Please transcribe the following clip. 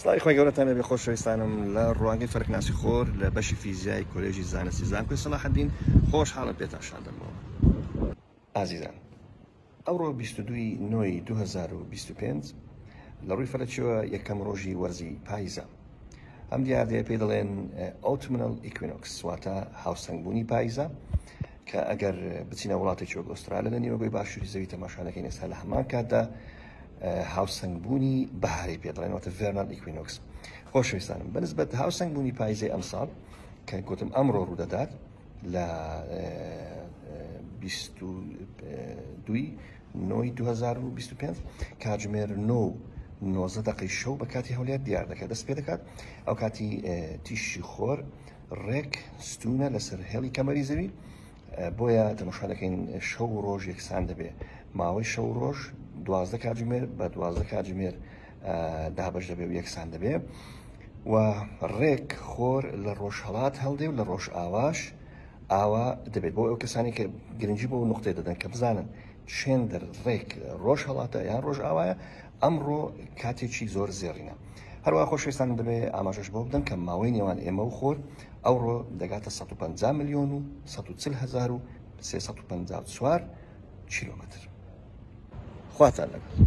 سڵاوی خوای گەورەتان لێبێ خۆشەویستانم لە ڕوانگەی فەلەکناسی خۆر لە بەشی فیزیای کۆلێژی زانستی زانکۆی سەلاحەدین خۆشحاڵم پێتان شاد دەبمەوە. ئازیزان ئەوڕۆ 22 ی نۆی 2025 لە ڕووی فەلەکیەوە یەکەم ڕۆژی وەرزی پاییزە. ئەم دیاردەیە پێی دەڵێن autumnal equinox واتە هاوسەنگبوونی پاییزە کە ئەگەر بچینە وڵاتێکی وەک ئوسترالیا لە نیوەگۆی باشووری زەوی تەماشا دەکەین ئێستا لە هەمان کاتدا هاوسەنگبوونی بەهاری پێ دەڵێن واتە vernal equinox خۆشەویستانم بەنسبەت هاوسەنگبوونی پاییزەی ئەمساڵ کە گوتم ئەمڕۆ ڕوودەدات لە 22 نۆی 2025 کاتژمێر 9 نۆزە دقی شەو بە کاتی هەولێر دیار دەکات دەست پێ دەکات ئەو کاتی تیشی خۆر ڕێک ستونە لەسەر هێڵی کەمەری زەوی بۆیە تەمەشا دەکەین شەو و ڕۆژ یەکسان دەبێ ماوەی شەو و ڕۆژ دوازدە کاتژمێر بە دوازدە کاتژمێر دابەش دەبێ و یەکسان دەبێ و ڕێک خۆر لە ڕۆژهەڵات هەڵدێ و لە ڕۆژئاواش ئاوا دەبێت بۆ ئەو کەسانی کە گرنگی بۆ نقطەی دەدەن کە بزانن چێندر ڕێک ڕۆژ هەڵاتە یان ڕۆژ ئاوایە ئەمڕۆ کاتێکی زۆر زێڕینە هەروە خۆشەویستان دەبێ ئاماژەش بۆ بدەم کە ماوەی نێوان ئێمە و خۆر ئەوڕۆ دەگاتە 150 ملیۆن و 140 هزار و 354 کیلۆمەتر. خواتان لەگەڵ.